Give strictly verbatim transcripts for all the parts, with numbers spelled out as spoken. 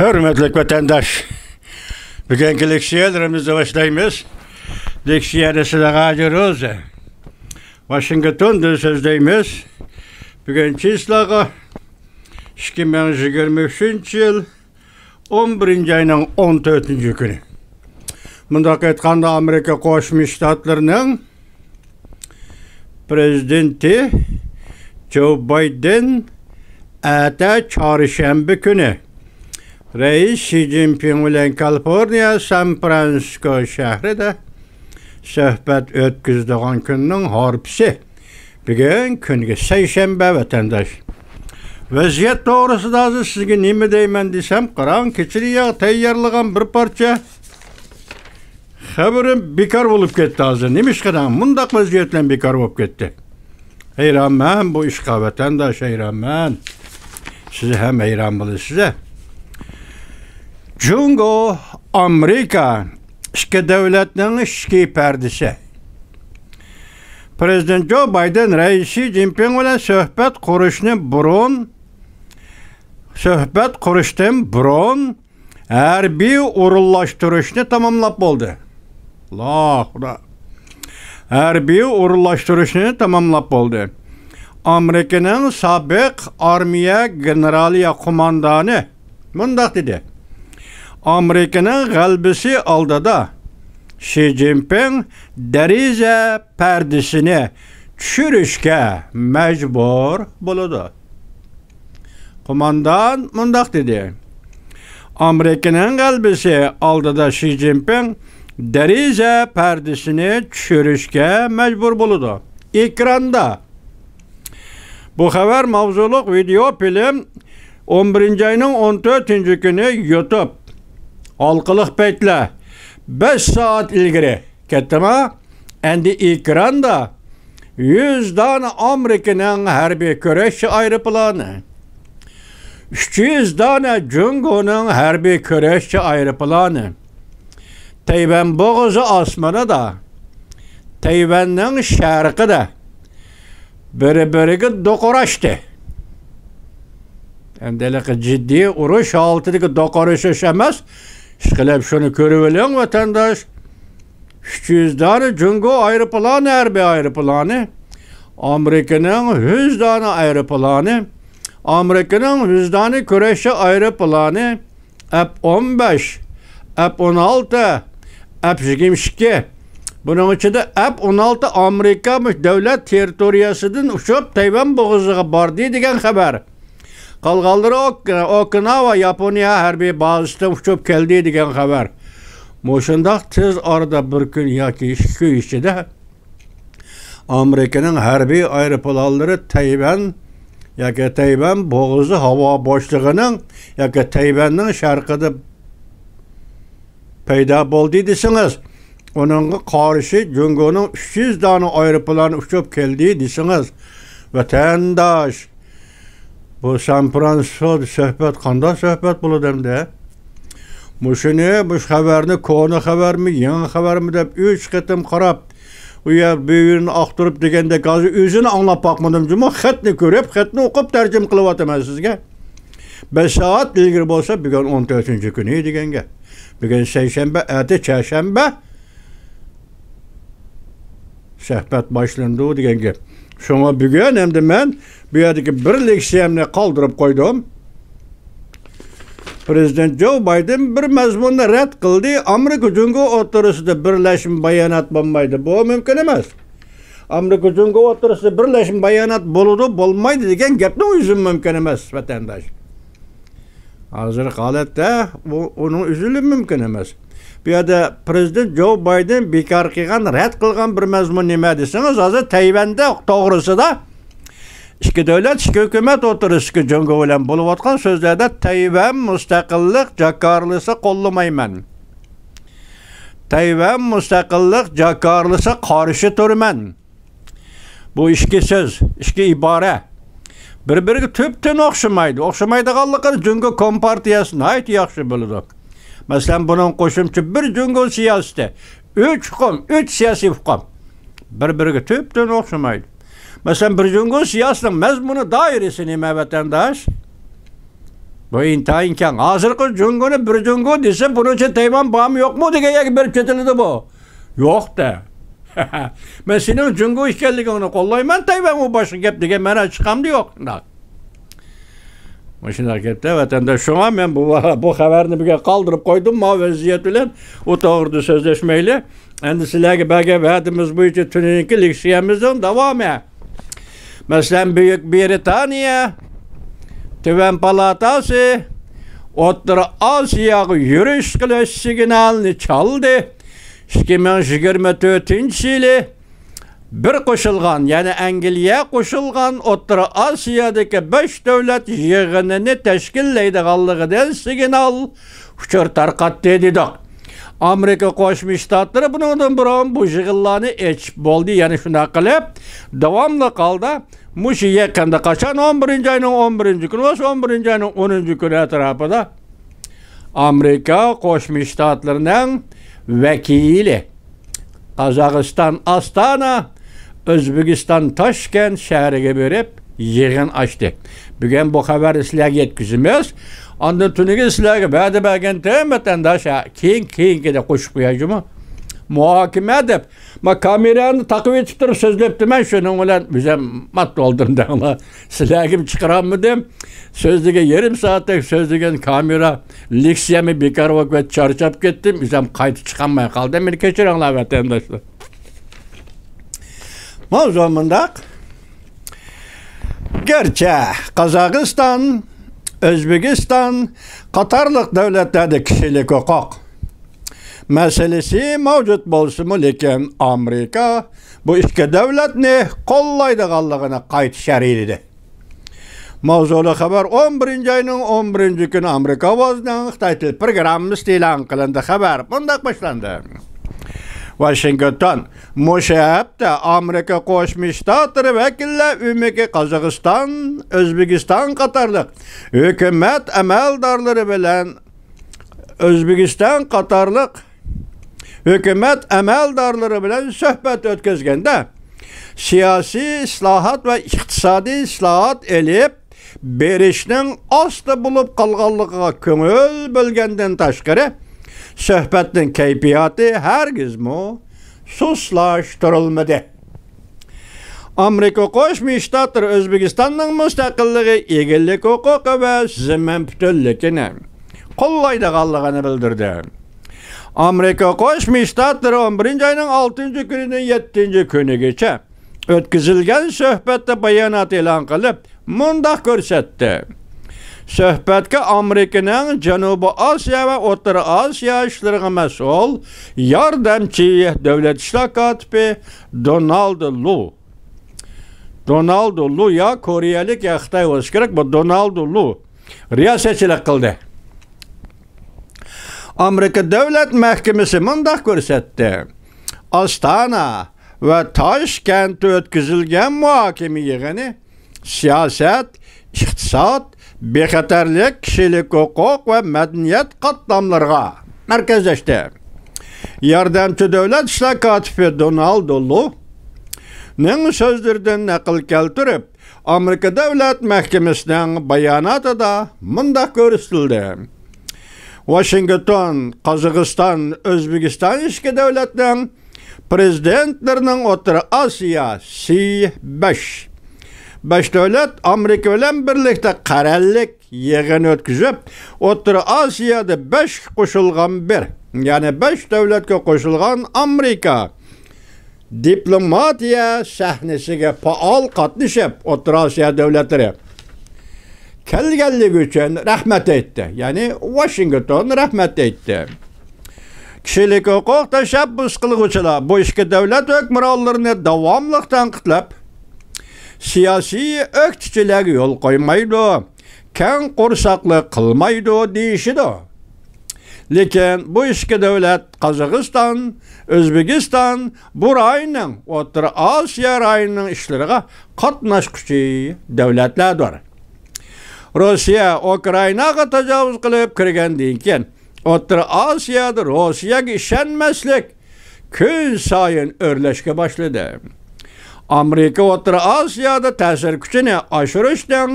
ھۆرمەتلىك ۋەتەنداش، بۈگۈنكى لېكسىيەلىرىمىزنى باشلايمىز. لېكسىيەنى سىلەرگە ھاجى روزى، ۋاشىنگتوندىن سۆزلەيمىز. بۈگۈن چىسلاغا ئىككى مىڭ يىگىرمە ئۈچىنچى يىل ئون بىرىنچى ئاينىڭ ئون تۆتىنچى كۈنى. مۇنداق ئېيتقاندا، ئامېرىكا قوشما شتاتلىرىنىڭ پرېزىدېنتى جو بايدېن ئەتە چارشەنبە كۈنى رەئىس شى جىنپىڭ بىلەن كالىفورنىيە سان فرانسىسكو شەھىرىدە سۆھبەت ئۆتكۈزىدىغان كۈننىڭ ھارپىسى. بۈگۈن كۈنگە سەيشەنبە، ۋەتەنداش. ۋەزىيەت توغرىسىدا ھازىر سىزگە نېمە دەيمەن دېسەم، قاراڭ، كېچىدە يا تەييارلىغان بىر پارچە خەۋىرىم بىكار بولۇپ كەتتى ھازىر. نېمىشقا دەڭ، مۇنداق ۋەزىيەت بىلەن بىكار بولۇپ كەتتى. ھەيرانمەن بۇ ئىشقا، ۋەتەنداش، ھەيرانمەن. سىز ھەم ھەيران بولىسىز. جۇڭگو، ئامېرىكا، ئىككى دۆلەتنىڭ ئىچكى پەردىسى. پرېزىدېنت جو بايدېن رەئىس شى جىنپىڭ بىلەن سۆھبەت قۇرۇشنى بۇرۇن، سۆھبەت قۇرۇشتىن بۇرۇن ھەربىي ئورۇنلاشتۇرۇشنى تاماملاپ بولدى. ئاللاھ خۇدا. ھەربىي ئورۇنلاشتۇرۇشنى تاماملاپ بولدى. ئامېرىكىنىڭ سابىق ئارمىيە گېنېرالى يا قوماندانى مۇنداق دېدى: «ئامېرىكىنىڭ غەلىبىسى ئالدىدا شى جىنپىڭ دېرىزە پەردىسىنى چۈشۈرۈشكە مەجبۇر بولىدۇ.» قوماندان مۇنداق دېدى: «ئامېرىكىنىڭ غەلىبىسى ئالدىدا شى جىنپىڭ دېرىزە پەردىسىنى چۈشۈرۈشكە مەجبۇر بولىدۇ.» ئېكراندا بۇ خەۋەر ماۋزۇلۇق ۋىدېئو فىلىم ئون بىرىنچى ئاينىڭ ئون تۆتىنچى كۈنى يۇتۇب ھالقىلىق پەيتلەر بەش سائەت ئىلگىرى كەتتىما؟ ئەمدى ئېكراندا يۈز دانە ئامېرىكىنىڭ ھەربىي كۈرەشچى ئايروپىلانى، ئۈچ يۈز دانە جۇڭگونىڭ ھەربىي كۈرەشچى ئايروپىلانى تەيۋەن بوغۇزى ئاسمىنىدا، تەيۋەننىڭ شەرقىدە بىر-بىرىگە دوقۇراشتى. ئەمدى ھېلىقى جىددىي ئۇرۇش ھالىتىدىكى دوقۇرۇشۇش ئەمەس. ئىشقىلىپ شۇنى كۆرۈۋېلىڭ، ۋەتەنداش. ئۈچ يۈز دانە جۇڭگو ئايروپىلانى، ھەربىي ئايروپىلانى، ئامېرىكىنىڭ يۈز دانە ئايروپىلانى، ئامېرىكىنىڭ يۈز دانە كۈرەشچى ئايروپىلانى، ئەپ ئون بەش، ئەپ ئون ئالتە، ئەپ يىگىرمە ئىككى. بۇنىڭ ئىچىدە ئەپ ئون ئالتە ئامېرىكا مۇش دۆلەت تېررىتورىيەسىدىن ئۇچۇپ تەيۋەن بوغۇزىغا باردى دېگەن خەۋەر. قالغانلىرى ئوك-، ئوكىناۋا، ياپونىيە ھەربىي بازىسىدىن ئۇچۇپ كەلدى دېگەن خەۋەر. مۇشۇنداق تېز ئارىدا بىر كۈن ياكى ئىككى كۈن ئىچىدە ئامېرىكىنىڭ ھەربىي ئايروپىلانلىرى تەيۋەن ياكى تەيۋەن بوغۇزى ھاۋا بوشلۇقىنىڭ ياكى تەيۋەننىڭ شەرقىدە پەيدا بولدى دېسىڭىز، ئۇنىڭغا قارشى جۇڭگونىڭ ئۈچ يۈز دانە ئايروپىلانى ئۇچۇپ كەلدى دېسىڭىز، ۋەتەنداش، بۇ سان فرانسىسكودا سۆھبەت قانداق سۆھبەت بولىدۇ ئەمدى؟ مۇشۇنى، مۇشۇ خەۋەرنى كونا خەۋەرمۇ، يېڭى خەۋەرمۇ دەپ ئۈچ قېتىم قاراپ، ئۇ يەر بۇ يەرنى ئاختۇرۇپ دېگەندەك، ھازىر ئۆزىنى ئاڭلاپ باقمىدىم جۇمۇ، خەتنى كۆرۈپ، خەتنى ئوقۇپ تەرجىمە قىلىۋاتىمەن سىزگە. بەش سائەت ئىلگىرى بولسا، بۈگۈن ئون تۆتىنچى كۈنى دېگەن گەپ. بۈگۈن سەيشەنبە، ئەتە چارشەنبە. سۆھبەت باشلىنىدۇ دېگەن گەپ. شۇڭا بۈگۈن ئەمدى مەن بۇ يەردىكى بىر لېكسىيەمنى قالدۇرۇپ قويدۇم. پرېزىدېنت جو بايدېن بىر مەزمۇننى رەت قىلدى. ئامېرىكا جۇڭگو ئوتتۇرىسىدا بىرلەشمە بايانات بولمايدۇ. بۇ مۇمكىن ئەمەس. ئامېرىكا جۇڭگو ئوتتۇرىسىدا بىرلەشمە بايانات بولىدۇ، بولمايدۇ دېگەن گەپنىڭ ئۆزىمۇ مۇمكىن ئەمەس، ۋەتەنداش. ھازىرقى ھالەتتە بۇ، ئۇنىڭ ئۆزىلا مۇمكىن ئەمەس. بۇ يەردە پرېزىدېنت جو بايدېن بىكار قىلغان، رەت قىلغان بىر مەزمۇن نېمە دېسىڭىز، ھازىر تەيۋەندە توغرىسىدا ئىككى دۆلەت، ئىككى ھۆكۈمەت ئوتتۇرىسىدىكى جۇڭگو بىلەن بولۇۋاتقان سۆزلەردە تەيۋەن مۇستەقىللىق جاكارلىسى قوللىمايمەن. تەيۋەن مۇستەقىللىق جاكارلىسى قارشى تۇرىمەن. بۇ ئىككى سۆز، ئىككى ئىبارە بىر-بىرىگە تۈپتىن ئوخشىمايدۇ. ئوخشىمايدىغانلىقىنى جۇڭگو كومپارتىيەسى ناھايىتى ياخشى بىلىدۇ. مەسىلەن، بۇنىڭ قوشۇمچە بىر جۇڭگو سىياسىتى، ئۈچ ئۇقۇم، ئۈچ سىياسىي ئۇقۇم بىر-بىرىگە تۈپتىن ئوخشىمايدۇ. مەسىلەن، بىر جۇڭگو سىياسىتىنىڭ مەزمۇنى، دائىرىسى نېمە، ۋەتەنداش؟ بۇ ئىنتايىن كەڭ. ھازىرقى جۇڭگونى بىر جۇڭگو دېسە، بۇنىڭ ئۈچۈن تەيۋەن بارمۇ يوقمۇ دېگەن يەرگە بېرىپ چېتىلىدۇ بۇ. يوق-دە. مەن سېنىڭ جۇڭگو ئىكەنلىكىڭنى قوللايمەن، تەيۋەن ئۇ باشقا گەپ دېگەن مەنا چىقامدۇ؟ يوق. شۇنداق. مۇشۇنداق گەپتە ۋەتەنداش. شۇڭا مەن بۇ، بۇ خەۋەرنى بۈگۈن قالدۇرۇپ قويدۇم. ماۋۇ ۋەزىيەت بىلەن ئۇ توغرىدا سۆزلەشمەيلى. ئەمدى سىلەرگە بەرگەن ۋەدىمىز بويىچە تۈنۈگۈنكى لېكسىيەمىزنىڭ داۋامى. مەسىلەن، بۈيۈك بىرىتانىيە تۆۋەن پالاتاسى ئوتتۇرا ئاسىياغا يۈرۈش قىلىش سىگنالىنى چالدى. ئىككى مىڭ يىگىرمە تۆتىنچى يىلى بىر قوشۇلغان، يەنى ئەنگلىيە قوشۇلغان ئوتتۇرا ئاسىيادىكى بەش دۆلەت يىغىنىنى تەشكىللەيدىغانلىقىدىن سىگنال ئۇچۇر تارقاتتى دېدۇق. ئامېرىكا قوشما شتاتلىرى بۇنىڭدىن بۇرۇن بۇ يىغىنلارنى ئېچىپ بولدى. يەنى شۇنداق قىلىپ، داۋاملىق ھالدا مۇشۇ يېقىندا قاچان، ئون بىرىنچى ئاينىڭ ئون بىرىنچى كۈنى بولسا، ئون بىرىنچى ئاينىڭ ئونىنچى كۈنى ئەتراپىدا ئامېرىكا قوشما شتاتلىرىنىڭ ۋەكىلى قازاقىستان ئاستانا، ئۆزبېكىستان تاشكەنت شەھىرىگە بېرىپ يىغىن ئاچتى. بۈگۈن بۇ خەۋەرنى سىلەرگە يەتكۈزىمىز. ئاندىن تۈنۈگۈن سىلەرگە ۋەدە بەرگەنتىم، ۋەتەنداش، ھە، كېيىن، كېيىنكىدە قوشۇپ قوياي جۇمۇ. مۇھاكىمە دەپ، ما كامېرانى تاقىۋېتىپ تۇرۇپ سۆزلەپتىمەن، شۇنىڭ بىلەن ئۆزۈم مات بولدۇم دەڭلار. سىلەرگىمۇ چىقىرالمىدىم. سۆزلىگەن يېرىم سائەتتەك سۆزلىگەن كامېرا لېكسىيەمۇ بىكار بولۇپ كەتتى، چارچاپ كەتتىم. ئۆزۈم قايتا چىقالماي قالدىم. مېنى كەچۈرۈڭلار، ۋەتەنداشلار. ماۋزۇ مۇنداق. گەرچە قازاقىستان، ئۆزبېكىستان قاتارلىق دۆلەتلەردە كىشىلىك ھوقۇق مەسىلىسى مەۋجۇت بولسىمۇ، لېكىن ئامېرىكا بۇ ئىككى دۆلەتنى قوللايدىغانلىقىنى قايتا شەرھلىدى. ماۋزۇلۇق خەۋەر ئون بىرىنچى ئاينىڭ ئون بىرىنچى كۈنى ئامېرىكا ئاۋازىنىڭ خىتاي تىل پروگراممىسىدا ئېلان قىلىندى. خەۋەر مۇنداق باشلاندى. ۋاشىنگتون، مۇشۇ ھەپتە ئامېرىكا قوشما شتاتلىرى ۋەكىللەر ئۆمىكى قازاقىستان، ئۆزبېكىستان قاتارلىق ھۆكۈمەت ئەمەلدارلىرى بىلەن ئۆزبېكىستان قاتارلىق ھۆكۈمەت ئەمەلدارلىرى بىلەن سۆھبەت ئۆتكۈزگەندە، سىياسىي ئىسلاھات ۋە ئىقتىسادىي ئىسلاھات ئېلىپ بېرىشنىڭ ئاستا بولۇپ قالغانلىقىغا كۆڭۈل بۆلگەندىن تاشقىرى، سۆھبەتنىڭ كەيپىياتى ھەرگىزمۇ سۇسلاشتۇرۇلمىدى. ئامېرىكا قوشما شتاتلىرى ئۆزبېكىستاننىڭ مۇستەقىللىقى، ئىگىلىك ھوقۇقى ۋە زېمىن پۈتۈنلۈكىنى قوللايدىغانلىقىنى بىلدۈردى. ئامېرىكا قوشما شتاتلىرى ئون بىرىنچى ئاينىڭ ئالتىنچى كۈنىدىن يەتتىنچى كۈنىگىچە ئۆتكۈزۈلگەن سۆھبەتتە بايانات ئېلان قىلىپ، مۇنداق كۆرسەتتى. سۆھبەتكە ئامېرىكىنىڭ جەنۇبىي ئاسىيا ۋە ئوتتۇرا ئاسىيا ئىشلىرىغا مەسئۇل ياردەمچى دۆلەت ئىشلار كاتىپى دونالد لۇ. دونالد لۇ يا كورېيەلىك، يا خىتاي بولسا كېرەك، بۇ دونالد لۇ رىياسەتچىلىك قىلدى. ئامېرىكا دۆلەت مەھكىمىسى مۇنداق كۆرسەتتى. ئاستانا ۋە تاشكەنتتە ئۆتكۈزۈلگەن مۇھاكىمە يىغىنى سىياسەت، ئىقتىساد، بىخەتەرلىك، كىشىلىك ھوقۇق ۋە مەدەنىيەت قاتلاملىرىغا مەركەزلەشتى. ياردەمچى دۆلەت ئىشلار كاتىپى دونالد لۇنىڭ سۆزلىرىدىن نەقىل كەلتۈرۈپ، ئامېرىكا دۆلەت مەھكىمىسىنىڭ باياناتىدا مۇنداق كۆرسىتىلدى. ۋاشىنگتون، قازاقىستان، ئۆزبېكىستان ئىككى دۆلەتنىڭ پرېزىدېنتلىرىنىڭ ئوتتۇرا ئاسىيا، سى بەش، بەش دۆلەت ئامېرىكا بىلەن بىرلىكتە قەرەللىك يىغىن ئۆتكۈزۈپ، ئوتتۇرا ئاسىيادا بەشكە قوشۇلغان بىر، يەنى بەش دۆلەتكە قوشۇلغان ئامېرىكا دىپلوماتىيە سەھنىسىگە پائال قاتنىشىپ، ئوتتۇرا ئاسىيا دۆلەتلىرى كەلگەنلىكى ئۈچۈن رەھمەت ئېيتتى. يەنى ۋاشىنگتون رەھمەت ئېيتتى. كىشىلىك ھوقۇق تەشەببۇس قىلغۇچىلار بۇ ئىككى دۆلەت ھۆكۈمرانلىرىنى داۋاملىق تەنقىدلەپ، سىياسىي ئۆكتىچىلەرگە يول قويمايدۇ، كەڭ قورساقلىق قىلمايدۇ دېيىشىدۇ. لېكىن بۇ ئىككى دۆلەت، قازاقىستان، ئۆزبېكىستان، بۇ رايوننىڭ، ئوتتۇرا ئاسىيا رايونىنىڭ ئىشلىرىغا قاتناشقۇچى دۆلەتلەردۇر. روسىيە ئۇكرائىناغا تاجاۋۇز قىلىپ كىرگەندىن كېيىن، ئوتتۇرا ئاسىيادا روسىيەگە ئىشەنمەسلىك كۈنسايىن ئۆرلەشكە باشلىدى. ئامېرىكا ئوتتۇرا ئاسىيادا تەسىر كۈچىنى ئاشۇرۇشنىڭ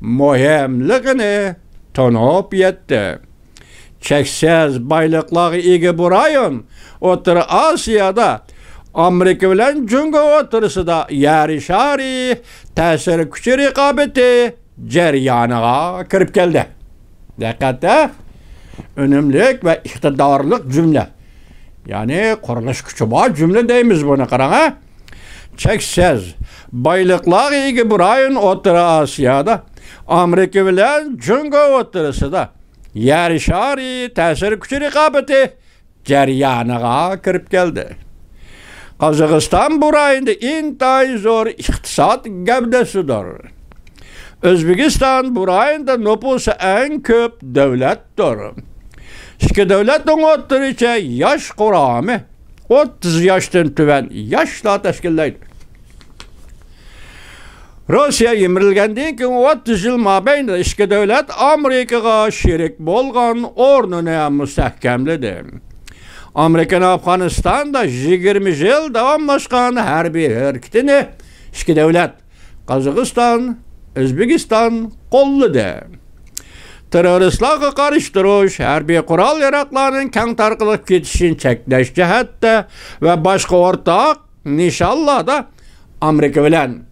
مۇھىملىقىنى تونۇپ يەتتى. چەكسىز بايلىقلارغا ئىگە بۇ رايون ئوتتۇرا ئاسىيادا ئامېرىكا بىلەن جۇڭگو ئوتتۇرىسىدا يەر شارى تەسىر كۈچى رىقابىتى جەريانىغا كىرىپ كەلدى. دىققەت، ھە؟ ئۈنۈملۈك ۋە ئىقتىدارلىق جۈملە. يەنى قۇرۇلۇش كۈچى بار جۈملە دەيمىز بۇنى، قاراڭ، ھە؟ چەكسىز بايلىقلارغا ئىگە بۇ رايون ئوتتۇرا ئاسىيادا ئامېرىكا بىلەن جۇڭگو ئوتتۇرىسىدا يەر شارى تەسىر كۈچى رىقابىتى جەريانىغا كىرىپ كەلدى. قازاقىستان بۇ رايوندا ئىنتايىن زور ئىقتىساد گەۋدىسىدۇر. ئۆزبېكىستان بۇ رايوندا نوپۇسى ئەڭ كۆپ دۆلەتتۇر. ئىككى دۆلەتنىڭ ئوتتۇرىچە ياش قۇرامى ئوتتۇز ياشتىن تۆۋەن ياشلار تەشكىللەيدۇ. روسىيە يىمىرىلگەندىن كېيىن ئوتتۇز يىل مابەينىدە ئىككى دۆلەت ئامېرىكىغا شېرىك بولغان ئورنىنى مۇستەھكەملىدى. ئامېرىكىنىڭ ئافغانىستاندا يىگىرمە يىل داۋاملاشقان ھەربىي ھەرىكىتىنى ئىككى دۆلەت، قازاقىستان، ئۆزبېكىستان، قوللىدى. تېررورىستلارغا قارشى تۇرۇش، ھەربىي قورال ياراغلارنىڭ كەڭ تارقىلىپ كېتىشىنى چەكلەش جەھەتتە ۋە باشقا ئورتاق نىشانلاردا ئامېرىكا بىلەن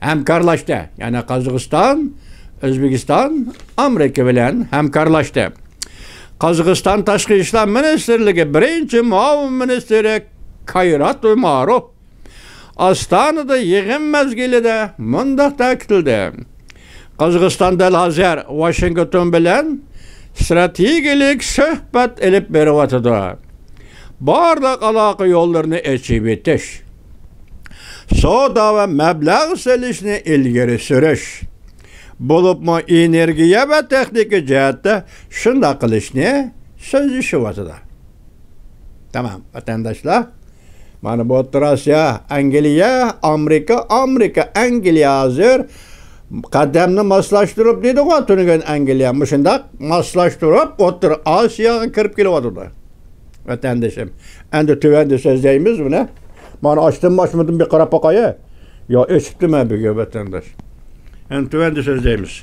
ھەمكارلاشتى. يەنى قازاقىستان، ئۆزبېكىستان ئامېرىكا بىلەن ھەمكارلاشتى. قازاقىستان تاشقى ئىشلار مىنىستىرلىكى بىرىنچى مۇئاۋىن مىنىستىرى كايرات ئۇماروف ئاستانىدا يىغىن مەزگىلىدە مۇنداق تەكىتلىدى: قازاقىستان دەل ھازىر ۋاشىنگتون بىلەن ستراتېگىيەلىك سۆھبەت ئېلىپ بېرىۋاتىدۇ. بارلىق ئالاقە يوللىرىنى ئېچىۋېتىش، سودا ۋە مەبلەغ سېلىشنى ئىلگىرى سۈرۈش، بولۇپمۇ ئېنېرگىيە ۋە تېخنىكا جەھەتتە شۇنداق قىلىشنى سۆزلىشىۋاتىدۇ. تامام، ۋەتەنداشلار. مانا بۇ ئوتتۇرا ئاسىيا، ئەنگلىيە، ئامېرىكا، ئامېرىكا، ئەنگلىيە ھازىر قەدەمنى ماسلاشتۇرۇپ دېدىغۇ، تۈنۈگۈن ئەنگلىيە مۇشۇنداق ماسلاشتۇرۇپ ئوتتۇرا ئاسىياغا كىرىپ كېلىۋاتىدۇ. ۋەتەندىشىم، ئەمدى تۆۋەندە سۆزلەيمىز بۇنى. مانا ئاچتىممۇ ئاچمىدىم بىر قاراپ باقايلى. يا ئېچىپتىمەن بۈگۈن ۋەتەنداش. ئەمدى تۆۋەندە سۆزلەيمىز.